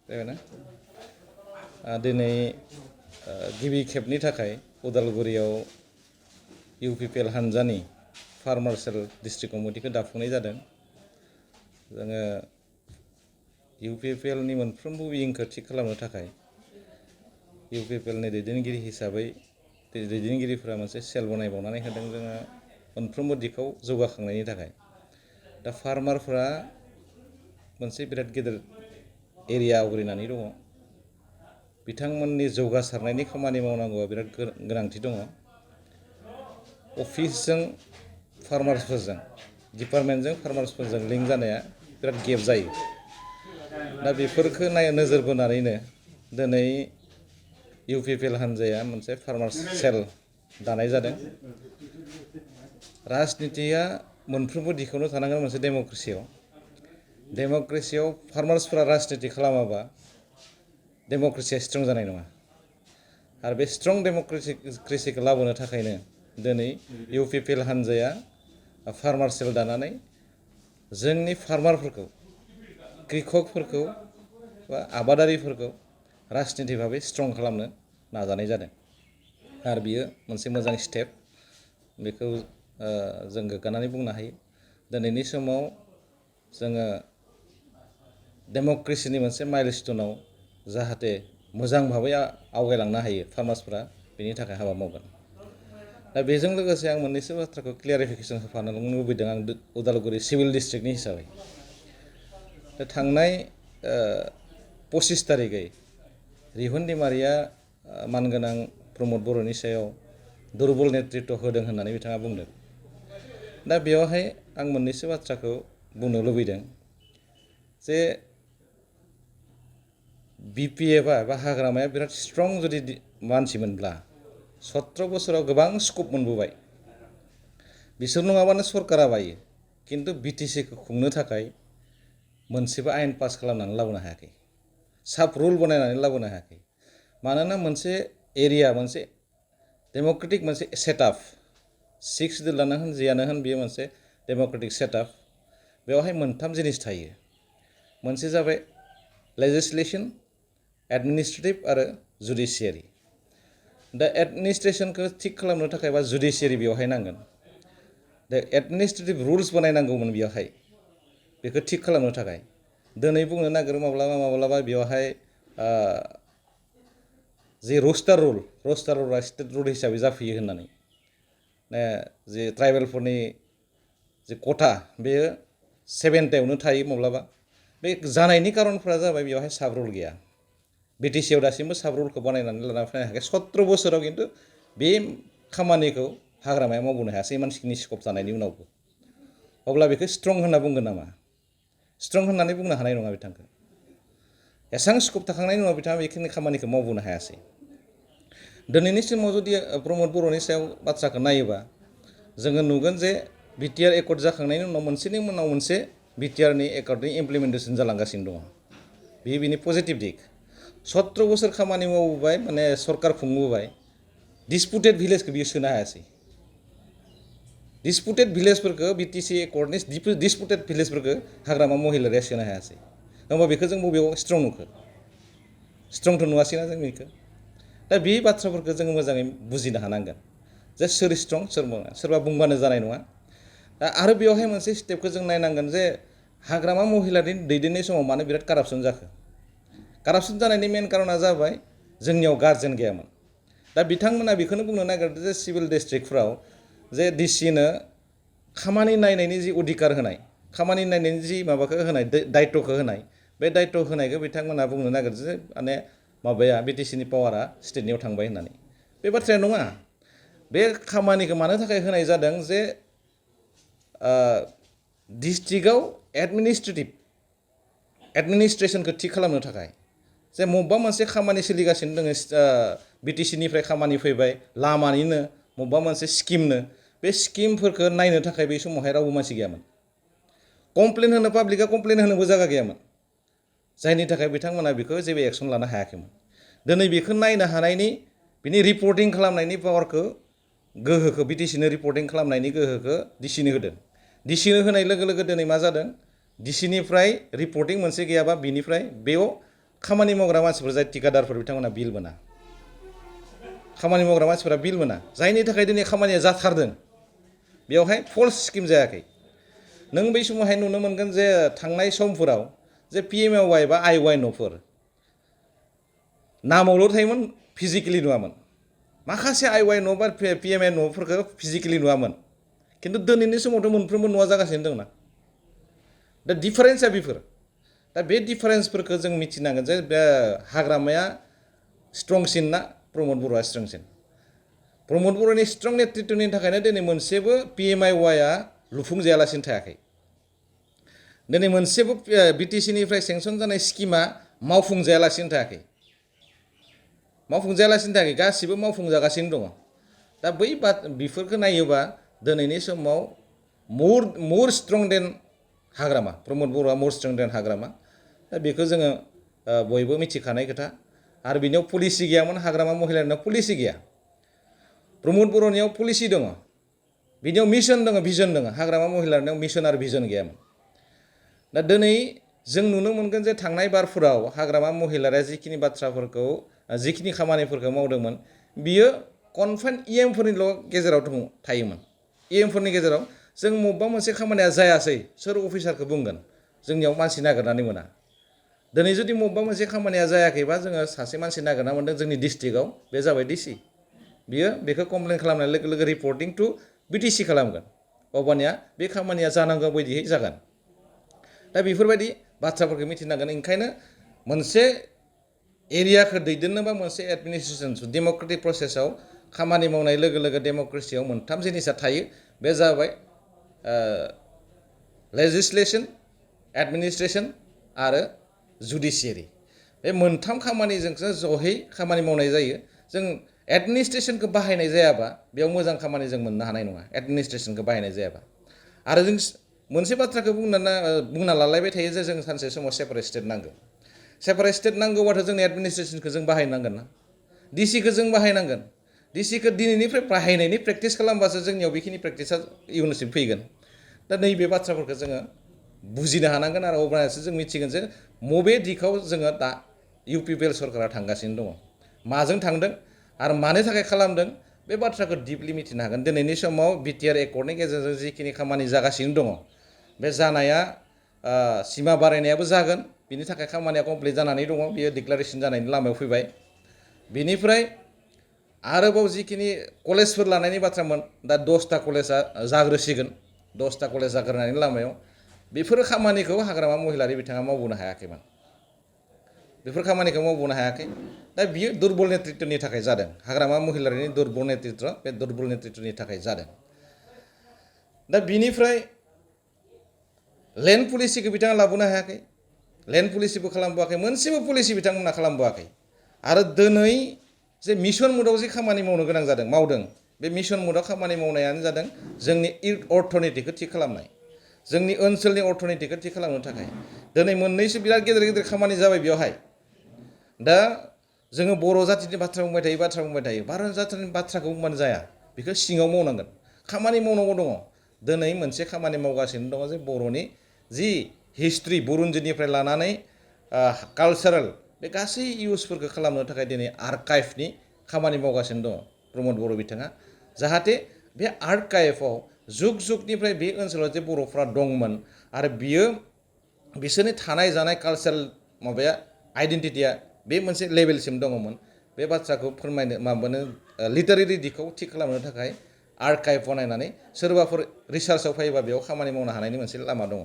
जाबायना दिनै गिबि खेबनि थाखाय उदालगुरियाव इउपिपिएल हानजानि फार्मार सेल डिस्ट्रिक्ट कमिटिखौ दाफुंनाय जादों। जोङो इउपिपिएलनि मोनफ्रोमबो विंखौ थिग खालामनो थाखाय इउपिपिएलनि दैदेनगिरि हिसाबै दैदेनगिरिफोरा मोनसे सेल बनायबावनानै होदों जोङो मोनफ्रोमबो दिगाव जौगाखांनायनि थाखाय। दा फार्मारफोरा मोनसे बिराद गेदेर एरिया आवग्रिनानै दङ। बिथांमोननि जौगासारनायनि खामानि मावनांगौआ बिराद गोनांथि दङ। अफिसजों फार्मार्सफोरजों डिपार्टमेन्टजों फार्मार्सफोरजों लिंक जानाया बिराद गेप जायो। दा बेफोरखौ नोजोर बोनानैनो दिनै इउपिपिएल हानजाया मोनसे फार्मार सेल दानाय जादों। राजनितिया मोनफ्रोमबो दिगावनो थानांगोन मोनसे डेम'क्रेसियाव फार्मार्सफोरा राजनिति खालामाबा डेम'क्रेसिया स्ट्रं जानाय नङा। आरो बे स्ट्रं डेम'क्रेसिखौ लाबोनो थाखायनो दिनै इउपिपिएल हानजाया फार्मार सेल दानानै जोंनि फार्मारफोरखौ कृखकफोरखौ बा आबादारिफोरखौ राजनिति भाबै स्ट्रं खालामनो नाजानाय जादों। आरो बियो मोनसे मोजां स्टेप, बेखौ जों गोग्गानानै बुंनो हायो। दिनैनि समाव जोङो डेम'क्रेसिनि मोनसे माइलस्टनाव जाहाथे मोजां भाबै आवगायलांनो हायो फार्मार्सफोरा, बेनि थाखाय हाबा मावगोन। दा बेजों लोगोसे आं मोननैसो बाथ्राखौ क्लियारिफिकेसन होफानो लुबैदों आं उदालगुरि सिभिल डिस्ट्रिक्टनि हिसाबै। दा थांनाय 25 तारिखै रिहुन दैमारिया मानगोनां प्रमद बर'नि सायाव दुरबल नेतृत्व होदों होननानै बिथाङा बुंदों। दा बेवहाय आं मोननैसो बाथ्राखौ बुंनो लुबैदों जे बिपिएफआ बा हाग्रामाया बिराद स्ट्रं जुदि मानसिमोनब्ला 17 बोसोराव गोबां स्कप मोनबोबाय। बिसोर नङाबानो सरकारा बायो, खिन्थु बिटिसिखौ खुंनो थाखाय मोनसेबो आयेन पास खालामनानै लाबोनो हायाखै, साब रुल बनायनानै लाबोनो हायाखै। मानोना मोनसे एरिया, मोनसे डेम'क्रेटिक मोनसे सेटआप, 6 सिड्युलानो होन जियानो होन, बेयो मोनसे डेम'क्रेटिक सेटआप। बेवहाय मोनथाम जिनिस थायो। मोनसे जाबाय लेजिस्लेसन, एडमिनिस्ट्रेटिभ आरो जुडिसियारि। दा एडमिनिस्ट्रेसनखौ थिग खालामनो थाखाय बा जुडिसियारि बेवहाय नांगोन। दा एडमिनिस्ट्रेटिभ रुल्स बनायनांगौमोन बेवहाय, बेखौ थिग खालामनो थाखाय। दिनै बुंनो नागिरो माब्लाबा बेवहाय जे रस्टार रुलआ स्टेट रुल हिसाबै जाफैयो होननानै, जे ट्राइबेलफोरनि जे खथा बेयो 7थायावनो थायो माब्लाबा। बे जानायनि खारनफोरा जाबाय बेवहाय साब रुल गैया। बिटिसिआव दासिमबो साब रुलखौ बानायनानै लाना फैनो हायाखै। 17 बोसोराव खिन्थु बे खामानिखौ हाग्रामाया मावबोनो हायासै मानसिनि स्कप जानायनि उनावबो। अब्ला बेखौ स्ट्रं होनना बुंगोन नामा? स्ट्रं होननानै बुंनो हानाय नङा बिथांखौ। एसेबां स्कप थाखांनायनि उनाव बिथाङा बेखिनि खामानिखौ मावबोनो हायासै। दिनैनि समाव जुदि प्रमद बर'नि सायाव बाथ्राखौ नायोबा जोङो नुगोन जे बिटिआर एकर्ड जाखांनायनि उनाव मोनसेनि उनाव मोनसे बिटिआरनि एकर्डनि इमप्लिमेन्टेसन जालांगासिनो दङ। बेयो बिनि पजिटिभ दिग। 17 बोसोर खामानि मावबोबाय, माने सरकार खुंबोबाय, डिसपुटेड भिलेजखौ बियो सोनो हायासै। डिसपुटेड भिलेजफोरखौ बिटिसि एकर्डनि डिसपुटेड भिलेजफोरखौ हाग्रामा महिलारिया सोनो हायासै। होमबा बेखौ जों बबेयाव स्ट्रं नुखो? स्ट्रंथ' नुवासैना जों बेखौ। दा बे बाथ्राफोरखौ जोङो मोजाङै बुजिनो हानांगोन जे सोर स्ट्रं सोर नङा। सोरबा बुंबानो जानाय नङा। दा आरो बेवहाय मोनसे स्टेपखौ जों नायनांगोन जे हाग्रामा महिलारिनि दैदेननाय समाव मानो बिराद कारापसन जाखो। कारापसन जानायनि मेन कारना जाबाय जोंनियाव गार्जेन गैयामोन। दा बिथांमोना बेखौनो बुंनो नागिरदों जे सिभिल डिस्ट्रिक्टफ्राव जे डिसिनो खामानि नायनायनि जि अधिकार होनाय, खामानि नायनायनि जि माबाखौ होनाय, दायित्वखौ होनाय, बे दायित्व होनायखौ बिथांमोना बुंनो नागिरदों जे माने माबाया बिटिसिनि पावारा स्टेटनियाव थांबाय होननानै। बे बाथ्राया नङा। बे खामानिखौ मानो थाखाय होनाय जादों जे डिस्ट्रिक्टआव एडमिनिस्ट्रेसनखौ थिग खालामनो थाखाय। जे बबेबा मोनसे खामानि सोलिगासिनो दङ, बिटिसिनिफ्राय खामानि फैबाय लामानिनो बबेबा मोनसे स्किमनो, बे स्किमफोरखौ नायनो थाखाय बै समावहाय रावबो मानसि गैयामोन। कमप्लेन होनो पाब्लिकआ कमप्लेन होनोबो जायगा गैयामोन। जायनि थाखाय बिथांमोना बेखौ जेबो एक्सन लानो हायाखैमोन। दिनै बेखौ नायनो हानायनि, बिनि रिपर्टिं खालामनायनि पावारखौ, गोहोखौ, बिटिसिनो रिपर्टिं खालामनायनि गोहोखौ डिसिनो होदों। डिसिनो होनाय लोगो लोगो दिनै मा जादों? डिसिनिफ्राय रिपर्टिं मोनसे गैयाबा बिनिफ्राय बेयाव खामानि मावग्रा मानसिफोर जाय थिकादारफोर बिथांमोना बिल मोना खामानि मावग्रा मानसिफोरा बिल मोना जायनि थाखाय दिनै खामानिया जाथारदों बेवहाय फल्स स्किम जायाखै नों बै समावहाय नुनो मोनगोन जे थांनाय समफोराव जे PMAY बा IY न'फोर नामावल' थायोमोन फिजिकेलि नुवामोन माखासे IY न' बा PMAY न'फोरखौ फिजिकेलि नुवामोन खिन्थु दिनैनि समावथ' मोनफ्रोमबो न'आ जागासिनो दंना दा डिफारेन्सआ बेफोर दा बे डिफारेन्सफोरखौ जों मिथिनांगोन जे बे हाग्रामाया स्ट्रंसिन ना प्रमद बर'आ स्ट्रंसिन प्रमद बर'नि स्ट्रं नेतृत्वनि थाखायनो दिनै मोनसेबो PMAYआ लुफुंजायालासिनो थायाखै दिनै मोनसेबो BTCनिफ्राय सेंसन जानाय स्किमा मावफुंजायालासिनो थायाखै गासिबो मावफुंजागासिनो दङ दा बै बेफोरखौ नायोबा दिनैनि समाव मोर स्ट्रं देन हाग्रामा प्रमद बर'आ मोर स्ट्रं देन हाग्रामा दा बेखौ जोङो बयबो मिथिखानाय खोथा आरो बिनियाव पलिसि गैयामोन हाग्रामा महिलारिनियाव पलिसि गैया प्रमद बर'नियाव पलिसि दङ बिनियाव मिशन दङ भिजन दङ हाग्रामा महिलारिनियाव मिशन आरो भिजन गैयामोन दा दिनै जों नुनो मोनगोन जे थांनाय बारफोराव हाग्रामा महिलारिया जिखिनि खामानिफोरखौ मावदोंमोन बियो कनफाइन EMफोरनिल' गेजेराव थायोमोन EMफोरनि गेजेराव जों बबेबा मोनसे खामानिया जायासै सोर अफिसारखौ बुंगोन जोंनियाव मानसि नागिरनानै मोना दिनै जुदि बबेबा मोनसे खामानिया जायाखैबा जोङो सासे मानसि नागिरना मोनदों जोंनि डिस्ट्रिक्टआव बे जाबाय DC बियो बेखौ कमप्लेन खालामनाय लोगो लोगो रिपर्टिं टु BTC खालामगोन अब्लानिया बे खामानिया जानांगौ बायदियै जागोन दा बेफोरबायदि बाथ्राफोरखौ मिथिनांगोन ओंखायनो मोनसे एरियाखौ दैदेननोबा मोनसे एडमिनिस्ट्रेसन डेम'क्रेटिक प्रसेसआव खामानि मावनाय लोगो लोगो डेम'क्रेसियाव मोनथाम जिनिसा थायो बे जाबाय लेजिस्लेसन एडमिनिस्ट्रेसन आरो जुडिसियेरि बे मोनथाम खामानिजोंसो जयै खामानि मावनाय जायो जों एडमिनिस्ट्रेसनखौ बाहायनाय जायाबा बेयाव मोजां खामानि जों मोननो हानाय नङा एडमिनिस्ट्रेसनखौ बाहायनाय जायाबा आरो जों मोनसे बाथ्राखौ बुंना लालायबाय थायो जे जों सानसे समाव सेपारेट स्टेट नांगौबाथ' जोंनि एडमिनिस्ट्रेसनखौ जों बाहायनांगोन ना DCखौ जों बाहायनांगोन DCखौ दिनैनिफ्राय बाहायनायनि प्रेक्टिस खालामबासो जोंनियाव बेखिनि प्रेक्टिसा इयुनसिम फैगोन दा नैबे बाथ्राफोरखौ जोङो बुजिनो हानांगोन आरो अब्लासो जों मिथिगोन जे बबे दिगाव जोङो दा UPPL सरकारा थांगासिनो दङ माजों थांदों आरो मानो थाखाय खालामदों बे बाथ्राखौ डिपलि मिथिनो हागोन दिनैनि समाव BTR एकर्डनि गेजेरजों जिखिनि खामानि जागासिनो दङ बे जानाया सिमा बारायनायाबो जागोन बिनि थाखाय खामानिया कमप्लिट जानानै दङ बियो डिक्लारेसन जानायनि लामायाव फैबाय बिनिफ्राय आरोबाव जिखिनि कलेजफोर लानायनि बाथ्रामोन दा 10टा कलेजा जाग्रोसिगोन 10टा कलेज जाग्रोनायनि लामायाव बेफोर खामानिखौ हाग्रामा महिलारि बिथाङा मावबोनो हायाखैमोन बेफोर खामानिखौ मावबोनो हायाखै दा बियो दुर्बल नेतृत्वनि थाखाय जादों हाग्रामा महिलारिनि दुर्बल नेतृत्व बे दुर्बल नेतृत्वनि थाखाय जादों दा बिनिफ्राय लेन्ड पलिसिखौ बिथाङा लाबोनो हायाखै लेन्ड पलिसिबो खालामबोआखै मोनसेबो पलिसि बिथांमोना खालामबोआखै आरो दिनै जे मिशन मुडआव जे खामानि मावनो गोनां जादों मावदों बे मिशन मुडआव खामानि मावनायानो जादों जोंनि अर्थनितिखौ थिग खालामनाय जोंनि ओनसोलनि अर्थनितिखौ थिग खालामनो थाखाय दिनै मोननैसो बिराद गेदेर खामानि जाबाय बेवहाय दा जोङो बर' जातिनि बाथ्रा बुंबाय थायो भारत जातिनि बाथ्राखौ बुंबानो जाया बेखौ सिङाव मावनांगोन खामानि मावनांगौ दङ दिनै मोनसे खामानि मावगासिनो दङ जे बर'नि जि हिस्ट्रि बुरन्जिनिफ्राय लानानै कालचारेल बे गासै इउजफोरखौ खालामनो थाखाय दिनै आर्काइभनि खामानि मावगासिनो दङ प्रमद बर' बिथाङा जाहाथे बे आर्काइभआव जुग जुगनिफ्राय बे ओनसोलाव जे बर'फ्रा दंमोन आरो बियो बिसोरनि थानाय जानाय कालचारेल माबाया आइडेन्टिटिया बे मोनसे लेभेलसिम दङमोन बे बाथ्राखौ फोरमायनो माबानो लिटारेरि दिगखौ थिग खालामनो थाखाय आर्काइभ बानायनानै सोरबाफोर रिसार्चआव फैयोबा बेयाव खामानि मावनो हानायनि मोनसे लामा दङ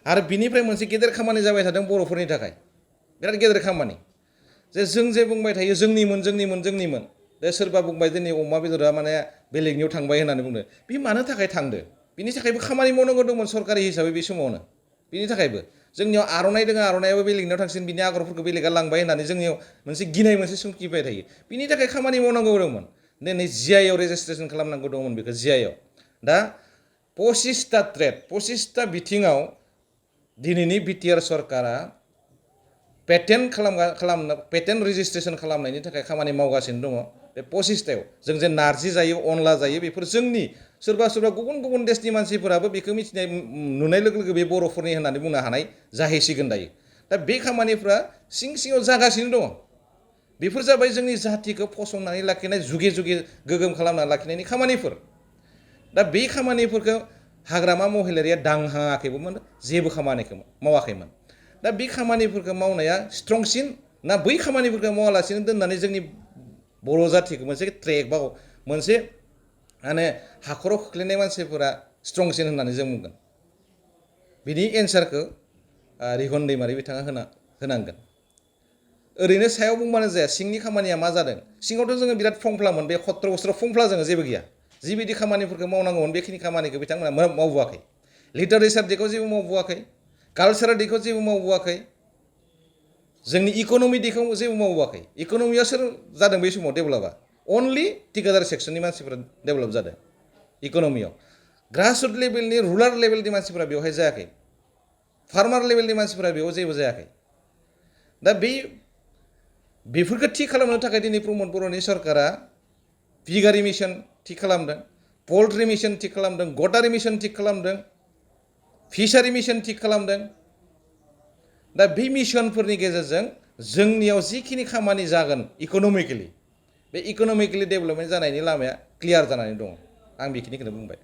आरो बिनिफ्राय मोनसे गेदेर खामानि जाबाय थादों बर'फोरनि थाखाय बिराद गेदेर खामानि जे जों जे बुंबाय थायो जोंनिमोन दे सोरबा बुंबाय दिनै अमा बेदरा माने बेलेगनियाव थांबाय होननानै बुंदो बे मानो थाखाय थांदो बिनि थाखायबो खामानि मावनांगौ दंमोन सरकारि हिसाबै बे समावनो बिनि थाखायबो जोंनियाव आर'नाइ दङ आर'नाइयाबो बेलेगनियाव थांसिन बिनि आगरफोरखौ बेलेगा लांबाय होननानै जोंनियाव मोनसे गिनाय मोनसे सोमजिबाय थायो बिनि थाखाय खामानि मावनांगौ दंमोन दिनै GIआव रेजिस्ट्रेसन खालामनांगौ दंमोन बेखौ GIआव दा 25टा बिथिङाव दिनैनि BTR सरकारा पेटेन्ट रेजिस्ट्रेसन खालामनायनि थाखाय खामानि मावगासिनो दङ बे 25टायाव जों जे नारजि जायो अनला जायो बेफोर जोंनि सोरबा गुबुन देशनि मानसिफोराबो बेखौ मिथिनाय नुनाय लोगो लोगो बे बर'फोरनि होननानै बुंनो हानाय जाहैसिगोन दायो दा बे खामानिफ्रा सिं सिङाव जागासिनो दङ बेफोर जाबाय जोंनि जातिखौ फसंनानै लाखिनाय जुगे जुगे गोगोम खालामना लाखिनायनि खामानिफोर दा बे खामानिफोरखौ हाग्रामा महिलारिया दांहाङाखैबोमोन जेबो खामानिखौ मावाखैमोन दा बे खामानिफोरखौ मावनाया स्ट्रंसिन ना बै खामानिफोरखौ मावालासिनो दोननानै जोंनि बर' जातिखौ मोनसे ट्रेक बा मोनसे माने हाखराव खोख्लैनाय मानसिफोरा स्ट्रंसिन होननानै जों बुंगोन बिनि एन्सारखौ रिहन दैमारि बिथाङा होनांगोन ओरैनो सायाव बुंबानो जाया सिंनि खामानिया मा जादों सिङावथ' जोङो बिराद फंफ्लामोन बे 17 बोसोराव फंफ्ला जोङो जेबो गैया जिबायदि खामानिफोरखौ मावनांगौमोन बेखिनि खामानिखौ बिथांमोना मावबोआखै लिटारेसार दिगखौ जेबो मावबोआखै कालसारेल दिगखौ जेबो मावबोआखै जोंनि इक'नमि दिगखौ जेबो मावबोआखै इक'नमियाव सोर जादों बै समाव डेभेलपा अनलि थिकादार सेक्सननि मानसिफोरा डेभेलप जादों इक'नमियाव ग्रासरुट लेभेलनि रुराल लेभेलनि मानसिफोरा बेवहाय जायाखै फार्मार लेभेलनि मानसिफोरा बेयाव जेबो जायाखै दा बेफोरखौ थि खालामनो थाखाय दिनै प्रमद बर'नि सरकारा फिगारि मिशन थि खालामदों पल्ट्रि मिशन थि खालामदों गटारि मिशन थि खालामदों फिसारि मिशन थि खालामदों दा बे मिशनफोरनि गेजेरजों जोंनियाव जिखिनि खामानि जागोन इक'नमिकेलि बे इक'नमिकेलि डेभेलपमेन्ट जानायनि लामाया क्लियार जानानै दङ आं बेखिनिखौनो बुंबाय